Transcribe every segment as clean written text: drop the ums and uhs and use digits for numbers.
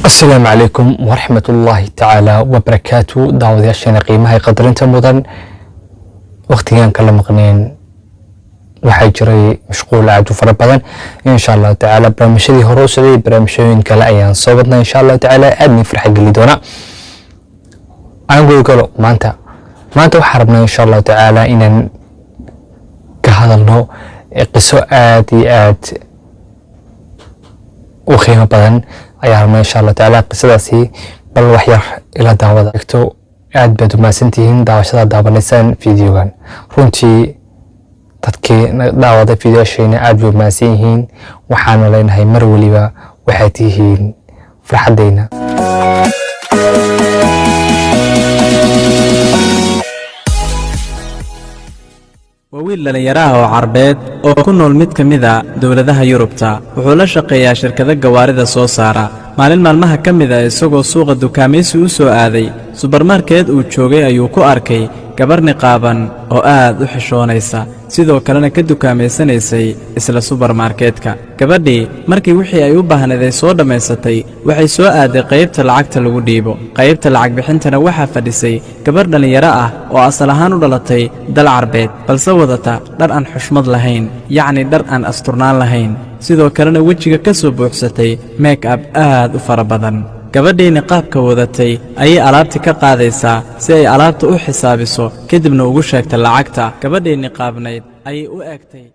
Asalaamu calaykum waraxmat ullaahi tacaala wabarakaatu. Daawadayaasheena qiimaha iyo qadarinta mudan, waqtigaan kala maqneen waxaa jiray mashquul aad u fara badan. Insha Allahu tacaala barnaamijyadii hore u socday, barnaamijyooyin kale ayaan soo wadnay, insha Allahu tacaala aad nii farxa geli doona. Aan gudagalo maanta. Maanta waxaan rabnaa, insha Allahu tacaala, inaan ka hadalno qiso aad iyo aad u qiimo badan ayaa rabnaa, insha Allah tacaala. Qisadaasi bal wax yar ila daawada egto. Aad baad umahadsantihiin daawashada daawanaysaan videogan. Runtii dadkii daawada videoshayna aad bay umahadsan yihiin. Waxaana leenahay mar weliba waxaad tihiin farxaddayna. Waa wiil dhallinyaro ah oo Carbeed oo ku nool mid ka mid a dowladaha Yurubta. Wuxuu la shaqeeyaa shirkado gawaarida soo saara. Maalin maalmaha ka mid a, isagoo suuqa dukaamaysi u soo aaday, subarmarket uu joogay ayuu ku arkay gabar niqaaban oo aad u xishoonaysa, sidoo kalena ka dukaamayanaysay isla subarmarketka. Gabadhii markii wixii ay u baahnayd ay soo dhammaysatay, waxay soo aaday qaybta lacagta lagu dhiibo. Qaybta lacag bixintana waxaa fadhisay gabar dhallinyaro ah oo asal ahaan u dhalatay dal Carbeed, balse wadata dhar aan xushmad lahayn, yacni dhar aan asturnaan lahayn, sidoo kalena wejiga ka soo buuxsatay make up aad u fara badan. Gabadhii niqaabka wadatay ayay alaabti ka qaadaysaa si ay alaabta u xisaabiso, kadibna ugu sheegta lacagta. Gabadhii niqaabnayd ayay u egtay.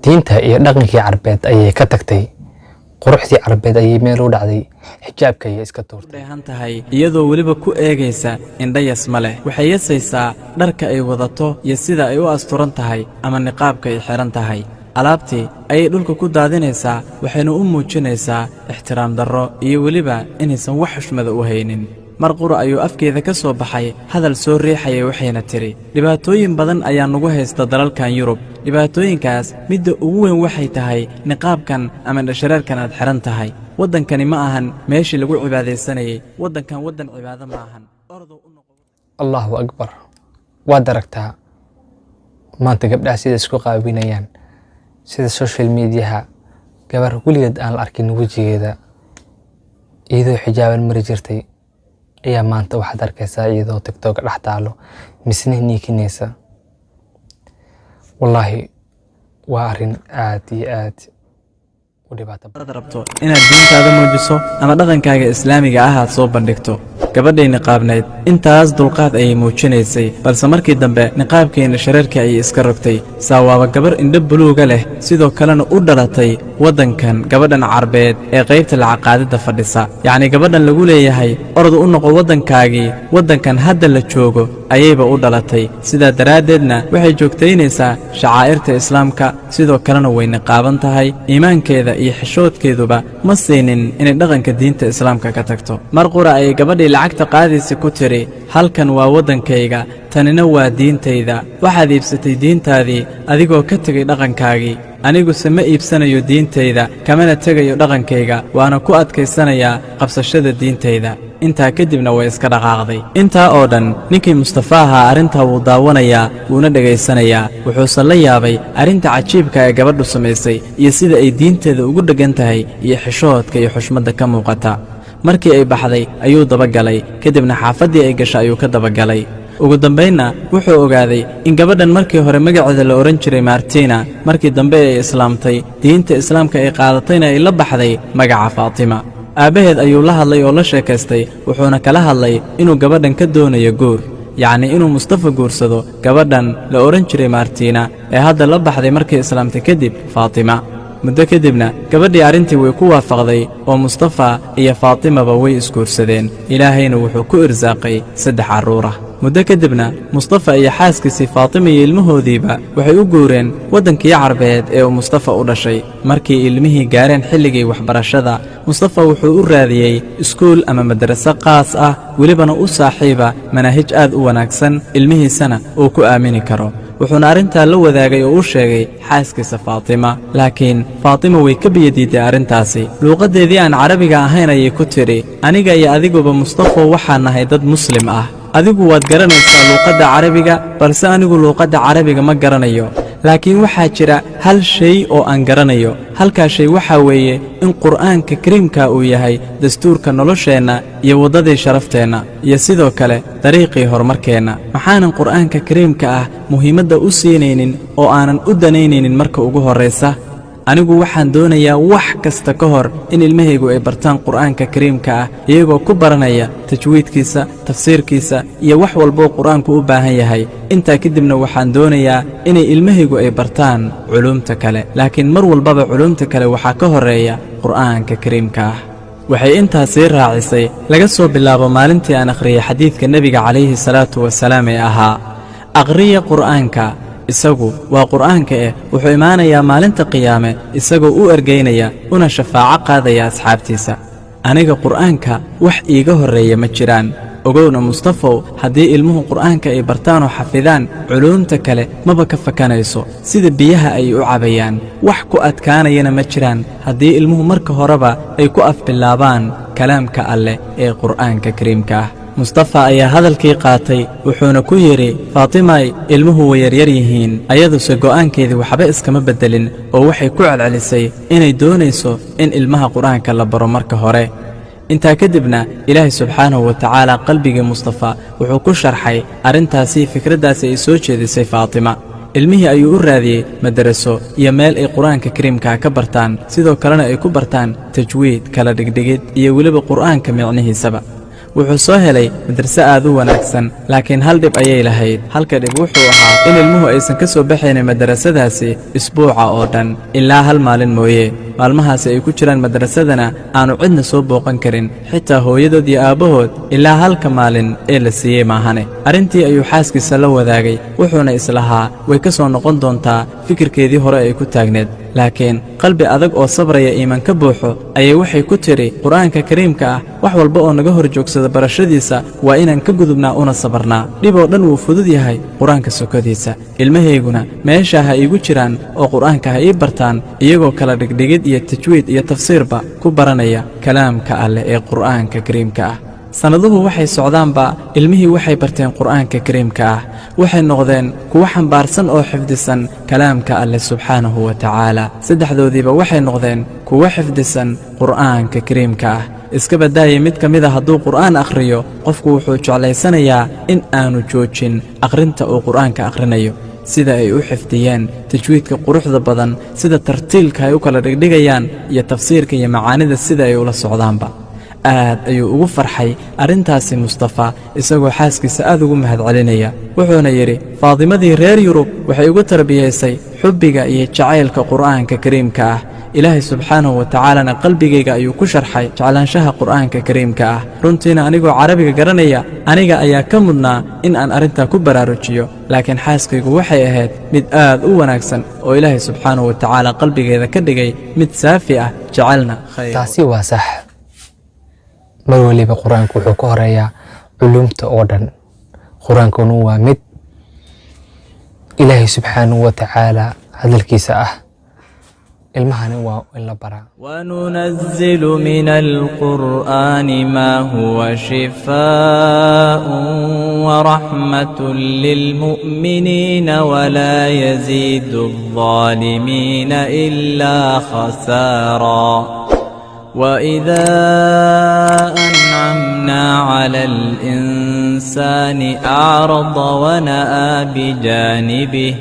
Diinta iyo dhaqankii Carbeed ayay ka tagtay, quruxdii Carbeed ayay meel u dhacday, xijaabka ayay iska tuurtay. Dheehan tahay, iyadoo weliba ku eegaysa indha yasma leh. Waxay yasaysaa dharka ay wadato iyo sida ay u asturan tahay ama niqaabka ay xidhan tahay. Alaabtii ayay dhulka ku daadinaysaa, waxayna u muujinaysaa ixtiraam darro iyo weliba inaysan wax xushmada u haynin. Mar qura ayuu afkeeda ka soo baxay hadal soo riixayay, waxayna tidhi: "Dhibaatooyin badan ayaa nagu haysta dalalkan Yurub. Dhibaatooyinkaas midda ugu weyn waxay tahay niqaabkan ama indhashareerkan aad xidhan tahay. Waddankani ma ahan meeshii lagu cibaadaysanayey. Waddankan waddan cibaado ma ahan. Ordow u noqo." Allahu akbar! Waad aragtaa maanta gabdhaha sida isku qaawinayaan, sida social mediaha gabar weligeed aan la arkin wejigeeda, iyadoo xijaaban mari jirtay, ayaa maanta waxaad arkaysaa iyadoo TikTok dhex taalo, misna niikinaysa. Wallaahi waa arrin aad iyo aad u dhibaato Aad rabto inaad diintaada muujiso ama dhaqankaaga islaamiga ah aad soo bandhigto. Gabadhay niqaabnayd intaas dulqaad ayay muujinaysay, balse markii dambe niqaabkii indhashareerkii ayay iska rogtay. Saa waaba gabar indho buluuga leh, sidoo kalena u dhalatay waddankan. Gabadhan Carbeed ee qaybta lacag qaadidda fadhisa, yacnii gabadhan lagu leeyahay "Orod u noqo waddankaagii, waddankan hadda la joogo ayayba u dhalatay." Sidaa daraaddeedna waxay joogtaynaysaa shacaa'irta islaamka, sidoo kalena way niqaaban tahay. Iimaankeeda iyo xishoodkeeduba ma siinin inay dhaqanka diinta islaamka ka tagto. Mar qura ayay gabadhii lacagta qaadaysa ku tidhi: "Halkan waa waddankayga, tanina waa diintayda. Waxaad iibsatay diintaadii adigoo ka tegay dhaqankaagii. Aniguse ma iibsanayo diintayda, kamana tegayo dhaqankayga, waana ku adkaysanayaa qabsashada diintayda." Intaa kadibna way iska dhaqaaqday. Intaa oo dhan ninkii Mustafa ahaa arrintaa wuu daawanayaa, wuuna dhegaysanayaa. Wuxuuse la yaabay arrinta cajiibka ee gabadhu samaysay iyo sida ay diinteeda ugu dheggan tahay iyo xishoodka iyo xushmadda ka muuqata. Markii ay baxday ayuu dabagalay, kadibna xaafaddii ay gashay ayuu ka dabagalay. Ugu dambaynna wuxuu ogaaday in gabadhan markii hore magaceeda la odhan jiray Martina, markii dambe ay islaamtay, diinta islaamka ay qaadatayna ay la baxday magaca Faatima. Aabbaheed ayuu la hadlay oo la sheekaystay, wuxuuna kala hadlay inuu gabadhan ka doonayo guur, yacnii inuu Mustafa guursado gabadhan la odhan jiray Martina ee hadda la baxday markii islaamtay kadib Faatima. Muddo kadibna gabadhii arrintii way ku waafaqday oo Mustafa iyo Faatimaba way isguursadeen. Ilaahayna wuxuu ku irsaaqay 3 carruur ah. Muddo kadibna Mustafa iyo xaaskiisii Faatima iyo ilmahoodiiba waxay u guureen waddankii Carbeed ee uu Mustafa u dhashay. Markii ilmihii gaareen xilligii waxbarashada, Mustafa wuxuu u raadiyey iskuul ama madraso qaas ah, welibana u saaxiiba manaahij aad u wanaagsan, ilmihiisana uu ku aamini karo. Wuxuuna arrintaa la wadaagay oo u sheegay xaaskiisa Faatima, laakiin Faatima way ka biyadiiday arrintaasi. Luuqaddeedii aan Carabiga ahayn ayay ku tidhi: "Aniga iyo adiguba, Mustafo, waxaa nahay dad Muslim ah. Adigu waad garanaysaa luuqadda Carabiga, balse anigu luuqadda Carabiga ma garanayo. Laakiin waxaa jira hal shay oo aan garanayo. Halkaa shay waxaa weeye in Qur'aanka Kariimka uu yahay dastuurka nolosheenna iyo waddadii sharafteenna iyo sidoo kale dariiqii horumarkeenna. Maxaanan Qur'aanka Kariimka ah muhiimadda u siinaynin oo aanan u danaynaynin marka ugu horraysa? Anigu waxaan doonayaa wax kasta ka hor in ilmahaygu ay bartaan Qur'aanka Kariimka ah, iyagoo ku baranaya tajwiidkiisa, tafsiirkiisa iyo wax walboo Qur'aanku u baahan yahay. Intaa kadibna waxaan doonayaa inay ilmahaygu ay bartaan culuumta kale, laakiin mar walbaba culuumta kale waxaa ka horreeya Qur'aanka Kariimka ah." Waxay intaas sii raacisay, "Laga soo bilaabo maalintii aan akhriyey xadiiska Nebiga calayhi salaatu wasalaam ee ahaa, 'Aqriya Qur'aanka, isagu waa Qur'aanka eh, wuxuu imaanayaa maalinta Qiyaame isagoo u ergaynaya una shafaaco qaadaya asxaabtiisa,' aniga Qur'aanka wax iiga horreeya ma jiraan." Ogowna Mustafow, haddii ilmuhu Qur'aanka ay bartaan oo xafidaan, culuumta kale maba ka fakanayso, sida biyaha ay u cabayaan. Wax ku adkaanayana ma jiraan haddii ilmuhu marka horeba ay ku afbilaabaan kalaamka Alleh ee Qur'aanka Kariimka ah. Mustafa ayaa hadalkii qaatay, wuxuuna ku yidhi, "Faatimay, ilmuhu way yaryar yihiin." Ayaduse go'aankeedii waxba iskama beddelin oo waxay ku celcelisay inay doonayso in ilmaha Qur'aanka la baro marka hore. Intaa kadibna Ilaahay subxaanahu wa tacaala qalbigii Mustafa wuxuu ku sharxay arrintaasii fikraddaasi ay soo jeedisay Faatima. Ilmihii ayuu u raadiyey madaraso iyo meel ay Qur'aanka Kariimka ka bartaan, sidoo kalena ay ku bartaan tajwiid, kala dhigdhigid iyo weliba Qur'aanka micnihiisaba. Wuxuu soo helay madrase aad u wanaagsan, laakiin hal dhib ayay lahayd. Halka dhib wuxuu ahaa in ilmuhu aysan ka soo baxaynin madrasadaasi isbuuca oo dhan ilaa hal maalin mooye. Maalmahaasi ay ku jiraan madrasadana aanu cidna soo booqan karin, xitaa hooyadood iyo aabbahood, ilaa halka maalin ee la siiyey maahane. Arrintii ayuu xaaskiisa la wadaagay, wuxuuna islahaa way ka soo noqon doontaa fikirkeedii hore ay ku taagneed, laakiin qalbi adag oo sabraya iimaan ka buuxo ayay waxay ku tidhi, "Qur'aanka Kariimka ah wax walba oo naga hor joogsada barashadiisa waa inaan ka gudubnaa una sabarnaa. Dhib oo dhan wuu fudud yahay Qur-aanka sokodiisa. Ilmahayguna meeshaa ha iigu jiraan oo Qur'aanka ha ii bartaan, iyagoo kala dhigdhigid iyo tajwiid iyo tafsiirba ku baranaya kalaamka Alleh ee Qur'aanka Kariimka ah." Sannaduhu waxay socdaanba ilmihii waxay barteen Qur'aanka Kariimka ah. Waxay noqdeen kuwo xambaarsan oo xifdisan kalaamka Alleh subxaanahu wa tacaala. Saddexdoodiiba waxay noqdeen kuwo xifdisan Qur'aanka Kariimka ah. Iska badaayay, mid ka mid a hadduu Qur'aan akhriyo, qofku wuxuu jeclaysanayaa in aanu joojin akhrinta uu Qur'aanka akhrinayo, sida ay u xifdiyeen tajwiidka quruxda badan, sida tartiilka ay u kala dhigdhigayaan iyo tafsiirka iyo macaanida sida ay ula socdaanba. Aad ayuu ugu farxay arrintaasi Mustafa, isagoo xaaskiisa aad ugu mahadcelinaya. Wuxuuna yidhi, "Faadimadii reer Yurub waxay ugu tarbiyaysay xubbiga iyo jacaylka Qur'aanka Kariimka ah. Ilaahay subxaanahu wa tacaalana qalbigayga ayuu ku sharxay jeclaanshaha Qur'aanka Kariimka ah. Runtiina anigoo Carabiga garanaya, aniga ayaa ka mudnaa in aan arrintaa ku baraarujiyo, laakiin xaaskaygu waxay ahayd mid aad u wanaagsan oo Ilaahay subxaanahu wa tacaala qalbigeeda ka dhigay mid saafi ah, jecelna khayr." Taasi waa sax. Mar waliba Qur-aanku wuxuu ka horeeyaa culuumta oo dhan. Qur-aankuna waa mid Ilaahay subxaanahu wa tacaala hadalkiisa ah. Ilmahani waa in la baraa. وننزل من القرآن ما هو شفاء ورحمة للمؤمنين ولا يزيد الظالمين إلا خسارا. وإذا أنعمنا على الإنسان أعرض ونأى بجانبه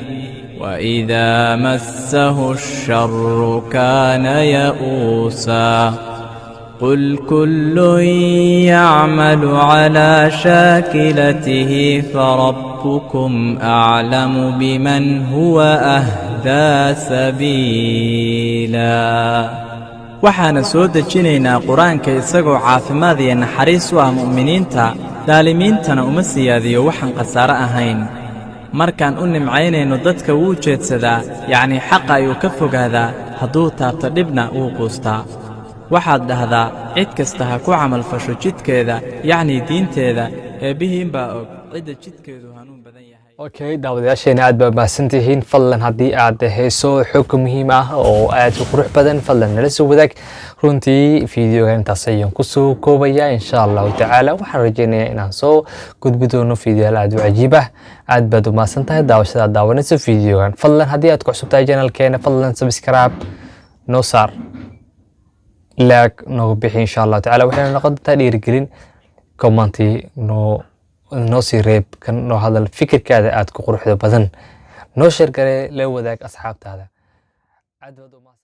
وإذا مسه الشر كان يئوسا. قل كل يعمل على شاكلته فربكم أعلم بمن هو أهدى سبيلا. Waxaana soo dejinaynaa Qur-aanka isagoo caafimaad iyo naxariis u ah mu'miniinta, daalimiintana uma siyaadiyo waxaan khasaare ahayn. Markaan u nimcaynayno dadka wuu jeedsadaa, yacnii xaqa ayuu ka fogaadaa. Hadduu taabto dhibna wuu quustaa. Waxaad dhahdaa, cid kasta ha ku camalfasho jidkeeda, yacnii diinteeda, Eebbihiin baa og cidda jidkeedu hanuun badan yahay. Okay, daawadayaasheena, aad baa mahadsantihiin. Fadlan haddii aad hayso xog muhiim ah oo aad u qurux badan, fadlan nala soo wadaag. Runtii videoga intaas ayaan kusoo koobayaa. Insha Allahu tacaala waxaan rajeynayaa inaan soo gudbi doono videoyaal aad u cajiib ah. Aad baad u mahadsan tahay daawashada aad daawanayso videogan. Fadlan haddii aad ku cusub tahay channelkeena, fadlan subscribe noo saar, like noogu bixi. Insha Allahu tacaala waxayna noqon doontaa dhiirigelin. Commenti noo sii reeb, kan noo hadal fikirkaada aad ku quruxda badan, noo share garee, la wadaag asxaabtaada. Aad baad u mahadsan.